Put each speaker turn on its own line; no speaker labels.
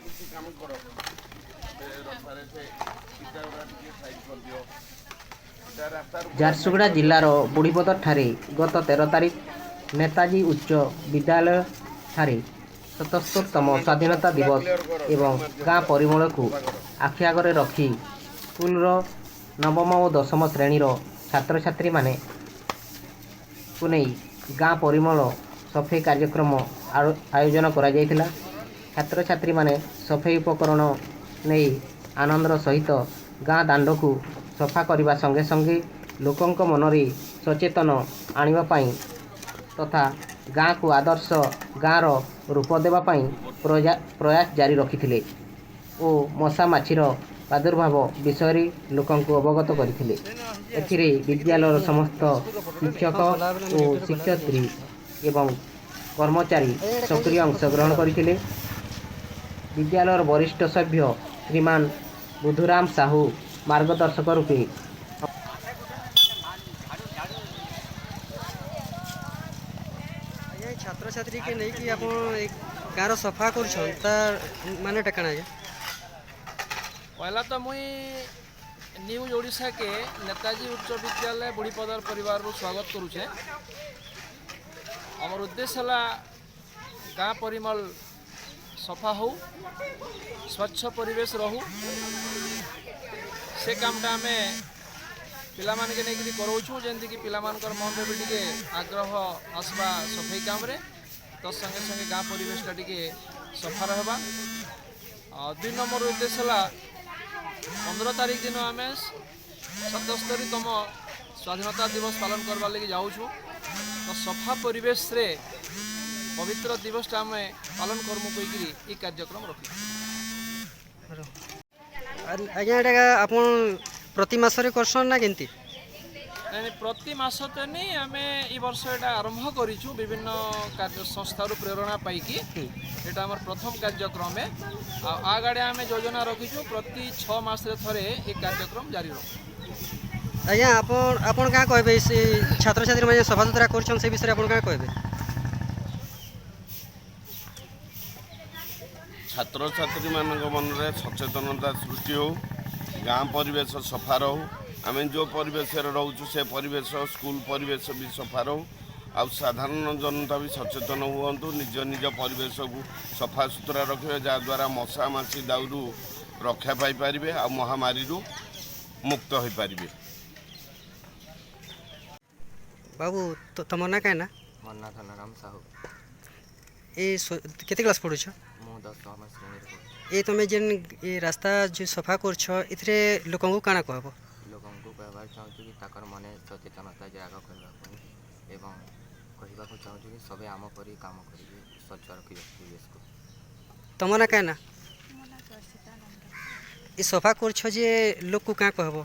କିଛି କାମ କର, ସେ ରାସ୍ତାରେ ସେ ଇଟା ଗୁଡ଼ା ଟିକେ ସାଇଡ୍ କରିଦିଅ। ଇଟା ରାସ୍ତାରୁ ପୁରା ସାଇଡ୍
ଝାରସୁଗୁଡ଼ା
କରିଦିଅ।
ଜିଲ୍ଲାର ବୁଢ଼ୀପଦରଠାରେ ଗତ 13 ତାରିଖ ନେତାଜୀ ଉଚ୍ଚ ବିଦ୍ୟାଳୟ ଠାରେ 77ତମ
ସାମ୍ନାଟା ପୁରା
ସ୍ୱାଧୀନତା
ପୁରା
ଦିବସ
କ୍ଲିୟର କର,
ଏବଂ
ଝାଡ଼ୁ ମାରିଦିଅ,
ଗାଁ
ପୁରା
ପରିମଳକୁ
ସଫା କର।
ଆଖି ଆଗରେ ରଖି ସ୍କୁଲର ନବମ ଓ ଦଶମ ଶ୍ରେଣୀର ଛାତ୍ରଛାତ୍ରୀମାନେ କୁ ନେଇ ଗାଁ ପରିମଳ ସଫେଇ କାର୍ଯ୍ୟକ୍ରମ ଆୟୋଜନ କରାଯାଇଥିଲା। ଛାତ୍ରଛାତ୍ରୀମାନେ ସଫେଇ ଉପକରଣ ନେଇ ଆନନ୍ଦର ସହିତ ଗାଁ ଦାଣ୍ଡକୁ ସଫା କରିବା ସଙ୍ଗେ ସଙ୍ଗେ ଲୋକଙ୍କ ମନରେ ସଚେତନ ଆଣିବା ପାଇଁ ତଥା ଗାଁକୁ ଆଦର୍ଶ ଗାଁର ରୂପ ଦେବା ପାଇଁ ପ୍ରୟାସ ଜାରି ରଖିଥିଲେ ଓ ମଶା ମାଛିର ପ୍ରାଦୁର୍ଭାବ ବିଷୟରେ ଲୋକଙ୍କୁ ଅବଗତ କରିଥିଲେ। ଏଥିରେ ବିଦ୍ୟାଳୟର ସମସ୍ତ ଶିକ୍ଷକ ଓ ଶିକ୍ଷୟିତ୍ରୀ ଏବଂ କର୍ମଚାରୀ ସକ୍ରିୟ ଅଂଶଗ୍ରହଣ କରିଥିଲେ। ବିଦ୍ୟାଳୟର ବରିଷ୍ଠ ସଭ୍ୟ ଶ୍ରୀମାନ ବୁଧୁରାମ ସାହୁ ମାର୍ଗଦର୍ଶକ ରୂପେ
ଆଜ୍ଞା, ଛାତ୍ରଛାତ୍ରୀକେ ନେଇକି ଆପଣ ଏ ଗାଁର ସଫା କରୁଛନ୍, ତାର ମାନେଟା କାଣା ଆଜ୍ଞା?
ପହିଲା ତ ମୁଇଁ ନ୍ୟୁଜ୍ ଓଡ଼ିଶାକେ ନେତାଜୀ ଉଚ୍ଚ ବିଦ୍ୟାଳୟ ବୁଢ଼ୀପଦର ପରିବାରରୁ ସ୍ୱାଗତ କରୁଛେ। ଆମର ଉଦ୍ଦେଶ୍ୟ ହେଲା ଗାଁ ପରିମଳ ସଫା ହଉ, ସ୍ୱଚ୍ଛ ପରିବେଶ ରହୁ। ସେ କାମଟା ଆମେ ପିଲାମାନକେ ନେଇକିରି କରଉଛୁ, ଯେମିତିକି ପିଲାମାନଙ୍କର ମନରେ ବି ଟିକେ ଆଗ୍ରହ ଆସବା ସଫେଇ କାମରେ, ତ ସଙ୍ଗେ ସଙ୍ଗେ ଗାଁ ପରିବେଶଟା ଟିକେ ସଫା ରହିବା। ଆଉ 2 ନମ୍ବର ଉଦ୍ଦେଶ୍ୟ ହେଲା 15 ତାରିଖ ଦିନ ଆମେ 77ତମ ସ୍ୱାଧୀନତା ଦିବସ ପାଳନ କରବାର୍ ଲାଗି ଯାଉଛୁ, ତ ସଫା ପରିବେଶରେ ପବିତ୍ର ଦିବସଟା ଆମେ ପାଳନ କରମୁ କହିକିରି ଏଇ କାର୍ଯ୍ୟକ୍ରମ ରଖିଛୁ।
ଆଜ୍ଞା, ଏଇଟା ଆପଣ ପ୍ରତି ମାସରେ କରସନ୍ ନା କେମିତି?
ନାଇଁ, ପ୍ରତି ମାସ ତ ନି। ଆମେ ଏଇ ବର୍ଷ ଏଇଟା ଆରମ୍ଭ କରିଛୁ ବିଭିନ୍ନ କାର୍ଯ୍ୟ ସଂସ୍ଥାରୁ ପ୍ରେରଣା ପାଇକି। ଏଇଟା ଆମର ପ୍ରଥମ କାର୍ଯ୍ୟକ୍ରମ। ଆଉ ଆଗାଡ଼େ ଆମେ ଯୋଜନା ରଖିଛୁ ପ୍ରତି 6 ମାସରେ ଥରେ ଏ କାର୍ଯ୍ୟକ୍ରମ ଜାରି ରହୁ।
ଆଜ୍ଞା, ଆପଣ କାଁ କହିବେ? ସେ ଛାତ୍ରଛାତ୍ରୀ ମାନେ ସଫାସୁତୁରା କରୁଛନ୍, ସେ ବିଷୟରେ ଆପଣ କାଁ କହିବେ?
ଛାତ୍ରଛାତ୍ରୀମାନଙ୍କ ମନରେ ସଚେତନତା ସୃଷ୍ଟି ହେଉ, ଗାଁ ପରିବେଶ ସଫା ରହୁ। ଆମେ ଯେଉଁ ପରିବେଶରେ ରହୁଛୁ, ସେ ପରିବେଶ, ସ୍କୁଲ ପରିବେଶ ବି ସଫା ରହୁ। ଆଉ ସାଧାରଣ ଜନତା ବି ସଚେତନ ହୁଅନ୍ତୁ, ନିଜ ନିଜ ପରିବେଶକୁ ସଫାସୁତୁରା ରଖିବେ, ଯାହାଦ୍ୱାରା ମଶା ମାଛି ଦାଉରୁ ରକ୍ଷା ପାଇପାରିବେ ଆଉ ମହାମାରୀରୁ ମୁକ୍ତ ହୋଇପାରିବେ।
ବାବୁ, ତମର ନାଁ କାଁ ନା?
ମୋ ନାଁ ଧନରାମ ସାହୁ।
ଏ କେତେ କ୍ଲାସ୍ ପଢ଼ୁଛ?
ମୁଁ 10ମ ଶ୍ରେଣୀରେ ପଢ଼ୁଛି।
ଏ ତମେ ଯେନ୍ ଏ ରାସ୍ତା ଯେଉଁ ସଫା କରୁଛ, ଏଥିରେ ଲୋକଙ୍କୁ କାଣା କହିବ?
ଲୋକଙ୍କୁ କହିବାକୁ ଚାହୁଁଛୁ କି ତାଙ୍କର ମନେ ସଚେତନତା ଜାଗ କରିବା ପାଇଁ ଏବଂ କହିବାକୁ ଚାହୁଁଛୁ କି ସବେ ଆମ ପରି କାମ କରିକି ସ୍ୱଚ୍ଛ ରଖିବେ ପରିବେଶକୁ।
ତମ ନାଁ କାଁ ନା?
ମୋ ନାଁ ଚର୍ଚ୍ଚିତା ନନ୍ଦ।
ଏ ସଫା କରୁଛ ଯେ, ଲୋକକୁ କାଁ କହିବ?